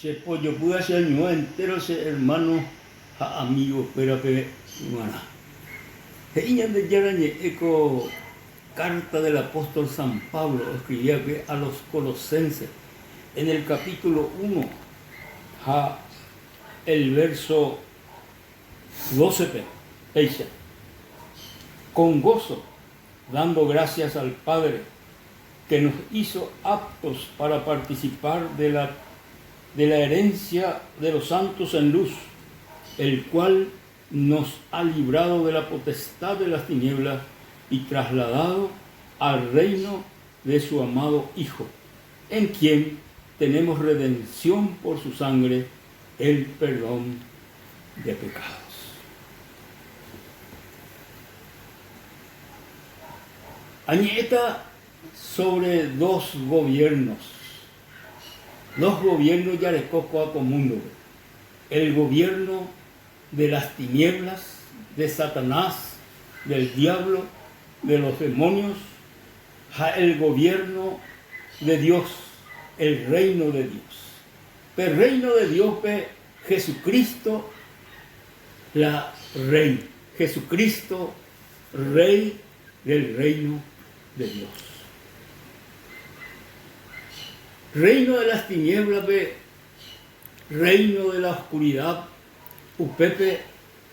Che pojopy ha che añuã entéro che ermáno ha amigokuérape g̃uarã. He'i Ñandejára Ñe'ẽ ko kárta del apóstol San Pablo oskrivi va'ekue a los Colosenses en el capítulo uno ha el vérso dócepe, péicha, Con gozo, dando gracias al Padre, que nos hizo aptos para participar de la, de la herencia de los santos en luz, el cual nos ha librado de la potestad de las tinieblas y trasladado al reino de su amado Hijo, en quien tenemos redención por su sangre, el perdón de pecados. Añe'ẽta sobre dos gobiernos, dos gobiernos jareko kóa ko múndope, el gobierno de las tinieblas, de Satanás, del diablo, de los demonios, ha el gobierno de Dios, el reino de Dios. Pe reino de Dios-pe Jesucristo la Rey, Jesucristo Rey del reino de Dios. Reino de las tinieblas-pe, reino de la oscuridad, upépe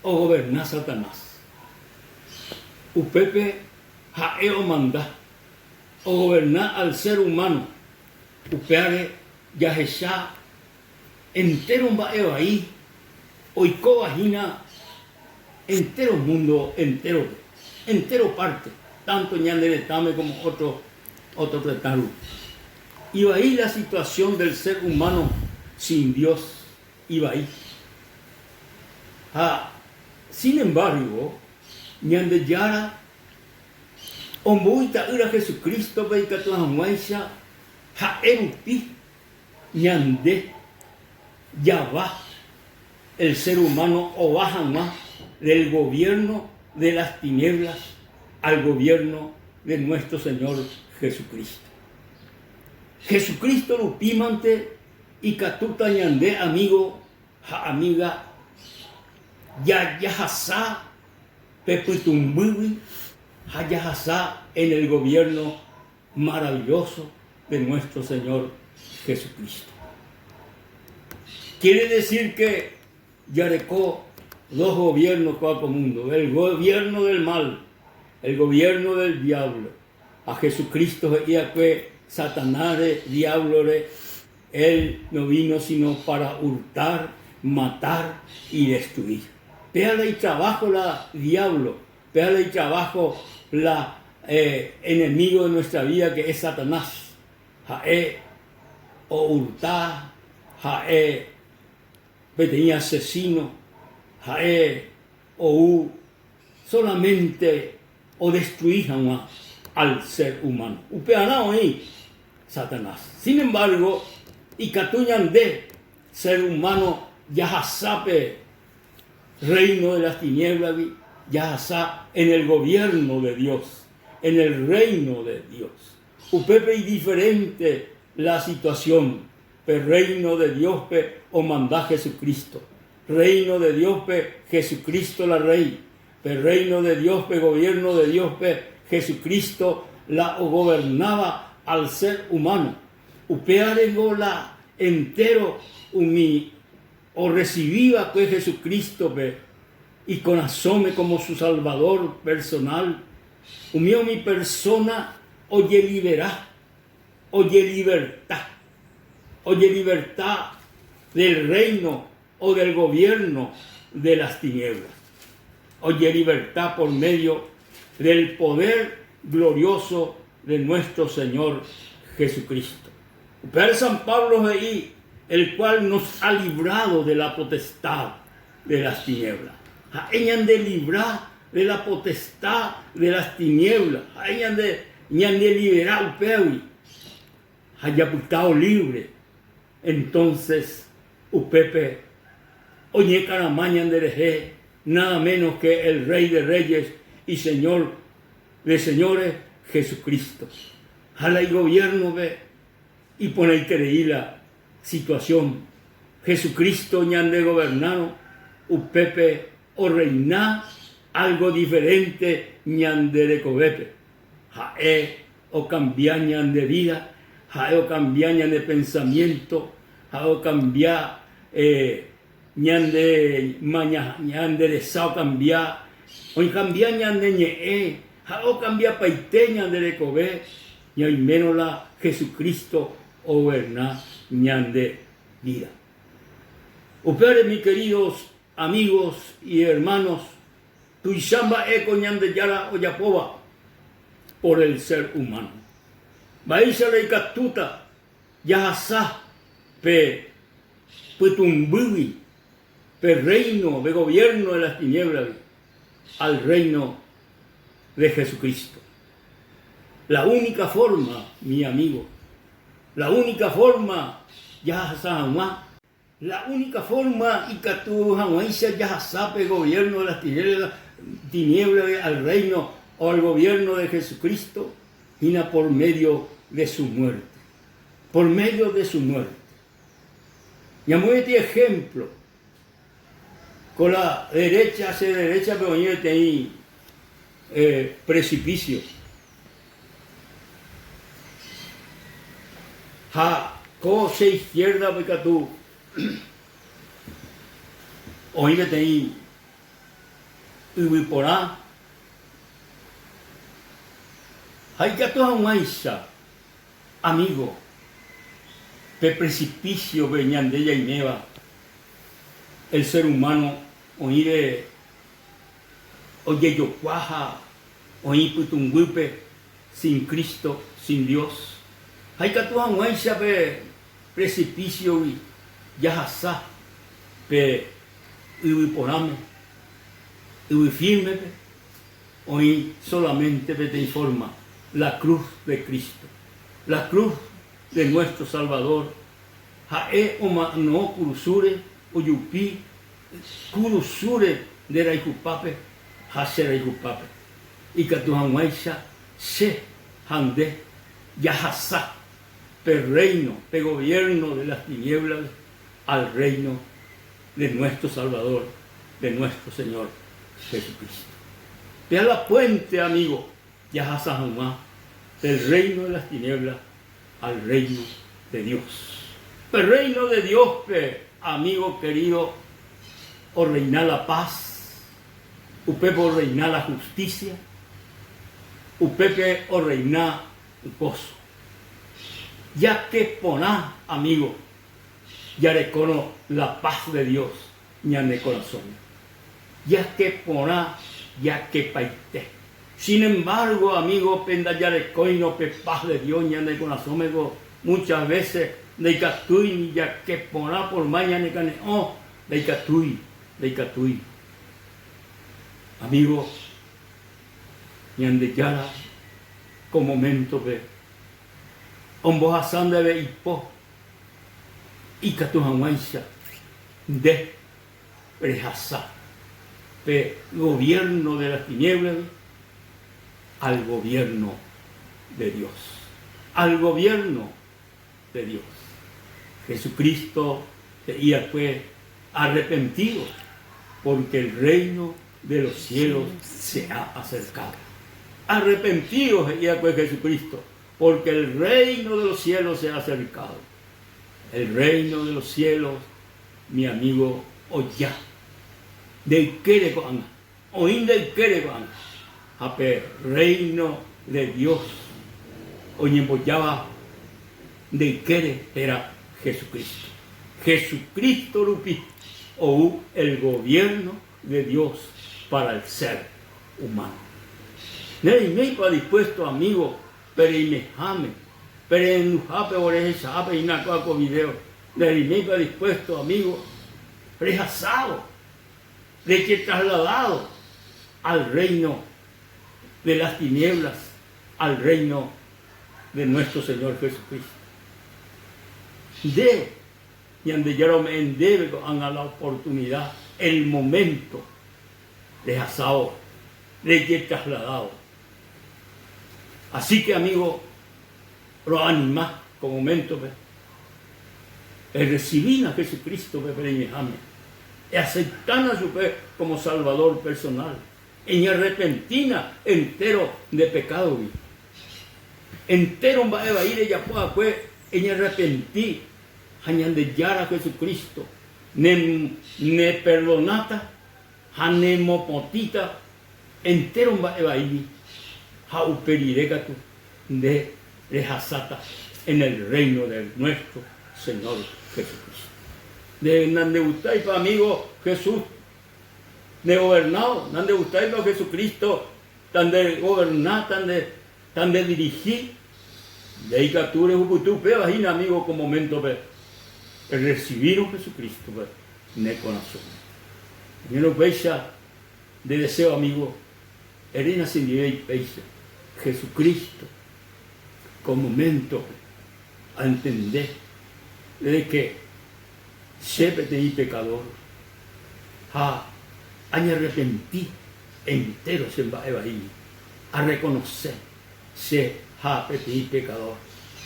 ogoverna Satanás. Upépe ha'e omanda, ogoverna al ser humano. Upévare jahecha entéro mba'e vai oikóva hína entéro múndo entérope, entéro párte, tánto ñane retãme kómo ótro ótro retã rupi. Ivai la situasión del ser humano sin Dios, ivai. Ha, sin embargo, Ñandejára ombou Ita'ýra Jesucrístope ikatu hag̃uáicha ha'e rupi ñande java el ser humano ova hag̃ua del gobierno de las tinieblas al gobierno de nuestro Señor Jesucristo. Jesucristo rupímante ikatúta ñande amigo ha amiga jajahasa pe pytũmbýgui ha jahasa en el gobierno maravilloso de nuestro Señor Jesucristo. Quiere decir que jareko dos gobiernos kóva ko mundo, el gobierno del mal, el gobierno del diablo. Ha Jesucristo he'i va'ekue Satanás-re, diablo-re, Él no vino sino para hurtar, matar y destruir. Péa la itrabajo la diablo, péa la itrabajo la enemigo de nuestra vida que es Satanás. Ha'e ohurta, ha'e peteĩ asesino, ha'e ou solamente odestrui hag̃ua al ser humano. Upearã oĩ Satanás. Sin embargo, ikatu ñande ser humano jahasa pe reino de las tinieblas-gui, jahasa en el gobierno de Dios, en el reino de Dios. Upépe idiferente la situación, pe reino de Dios-pe omanda Jesucristo. Reino de Dios-pe Jesucristo la Rey. Pe Reino de Dios, pe Gobierno de Dios-pe, Jesucristo la ogovernáva al ser humano. Upévarengo la entéro umi orresivi va'ekue Jesucristo-pe ikorasõme como su Salvador personal, umi umi persona ojelibera, ojeliberta, ojeliberta del reino o del gobierno de las tinieblas, ojeliberta por medio del poder glorioso de nuestro Señor Jesucristo. Upévare San Pablo he'i, el cual nos ha librado de la potestad de las tinieblas. Ha'e ñandelibra de la potestad de las tinieblas. Ha'e ñande ñandelibera upégui ha japytávo libre. Entonces upépe oñekarama ñanderehe nada menos que el Rey de Reyes y Señor de Señores, Jesucristo. Ha la igobierno-pe iporãiterei la situación. Jesucristo ñandegovernárõ, upépe orreina álgo diferénte ñande rekovépe. Ha'e okambia ñande vída, ha'e okambia ñane pensamiénto, ha'e okambia ñande maña, ñande resa okambia, oikambia ñane ñe'ẽ, ha'e okambiapaite ñande rekove ñaimérõ la Jesucristo ogoverna ñande vida. Upévare mi queridos amigos y hermanos, tuicha mba'e ko Ñandejára ojapóva por el ser humano. Mba'éicha la ikatúta jahasa pe pytũmbýgui, pe reino de gobierno de las tinieblas-gui al reino de Jesucristo. La única forma, mi amigo, la única forma jahasa hag̃ua, la única forma ikatu hag̃uáicha jahasa pe gobierno de las tinieblas-gui al reino o al gobierno de Jesucristo hína por medio de su muerte. Por medio de su muerte. Ñamoĩti ejemplo, ko la derecha, che derecha-pe oĩ peteĩ precipicio. Ha ko che izquierda-pe katu oĩ peteĩ yvy porã ha ikatu hag̃uáicha Amigo, pe precipicio-pe ñande jaiméva, el ser humano oĩre ojejokua ha oĩ pytũnguýpe sin Cristo, sin Dios. Ha ikatu hag̃uáicha pe precipicio-gui jahasa pe yvy porãme, yvy firme-pe, Oĩ solamente peteĩ forma, la cruz de Cristo. La cruz de nuestro Salvador, Ha'e omano kurusúre, ojupi kurusúre nde rayhupápe ha che rayhupápe, ikatu hag̃uáicha che ha nde jahasa pe reino, pe gobierno de las tinieblas al reino de nuestro Salvador, de nuestro Señor Jesucristo. Péa la puente, amigo, jahasa hag̃ua del reino de las tinieblas al reino de Dios. Pe reino de Dios-pe, amigo querido, orreina la paz, upépe orreina la justicia, upépe orreina gozo. Jake porã, amigo, Jarekórõ la paz de Dios ñane korasõme, jake porã jakepaite. Sin embargo, amigo, pe ndajarekóirõ pe paz de Dios ñane korasõmeko, muchas veces ndaikatúi ni jake porã por más ñanekane'õ, ndaikatúi, ndaikatúi. Amigo, Ñandejára ko momento-pe ombohasa ndéve ipo ikatu hag̃uáicha nde rehasa pe gobierno de las tinieblas-gui al gobierno de Dios. Al gobierno de Dios. Jesucristo he'i akue arrepentidos porque el reino de los cielos se ha acercado. Arrepentidos he'i akue Jesucristo Porque el reino de los cielos se ha acercado. El reino de los cielos, mi amigo, oja. Nde ykére ko'ág̃a, oĩ nde ykére ko'ág̃a. Ha pe reino de Dios oñembojáva nde ykére héra Jesucristo. Jesucristo rupi ou el gobierno de Dios para el ser humano. Nereiméipa dispuesto amigo pe reimeháme, pe rehenduhápe o rehechahápe hína kóa ko video, nereiméipa dispuesto amigo rehasávo, rejetrasladado al reino de las tinieblas al reino de nuestro Señor Jesucristo. Nde Ñandejára ome'ẽ ndéve ko'ág̃a la oportunida, el momento rehasávo, rejetrasladávo. Así que amigo, roanima ko momento-pe. Erresivína Jesucristo-pe pe reñeháme. Easeptána chupe como Salvador personal. Eñearrepentína entéro nde pekádogui. Entéro mba'e vai rejapo va'ekue eñearrepenti ha Ñandejára Jesucristo ne neperdonáta ha nemopotĩta entéro mba'e vaígui ha upe rire katu nde rehasáta en el reino de nuestro Señor Jesucristo. Nde nandegustáipa amigo Jesús negovernávo? Nandegustáipa Jesucristo tandegoverna, tande tandedirihi? Nde ikatu rehupyty upéva hína amigo ko moméntope erresivírõ Jesucristo-pe ne korasõme. Oimérõ upéicha nde deseo amigo, eréna chendive ipéicha, Jesucristo, ko moméntope antende de que che peteĩ pecador ha añarrepenti entero che mba'e vaígui, arreconoce che ha peteĩ pecador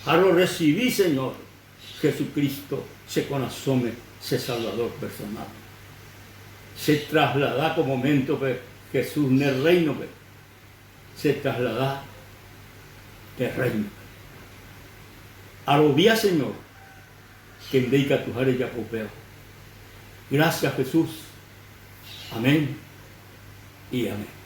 ha rorrecibi Señor Jesucristo che korasõme che Salvador personal. Che traslada ko momento-pe Jesús ne reino-pe. Che traslada pe reino-pe. Arovia Señor que nde ikatuha rejapo upéva. Gracias Jesús. Amén y amén.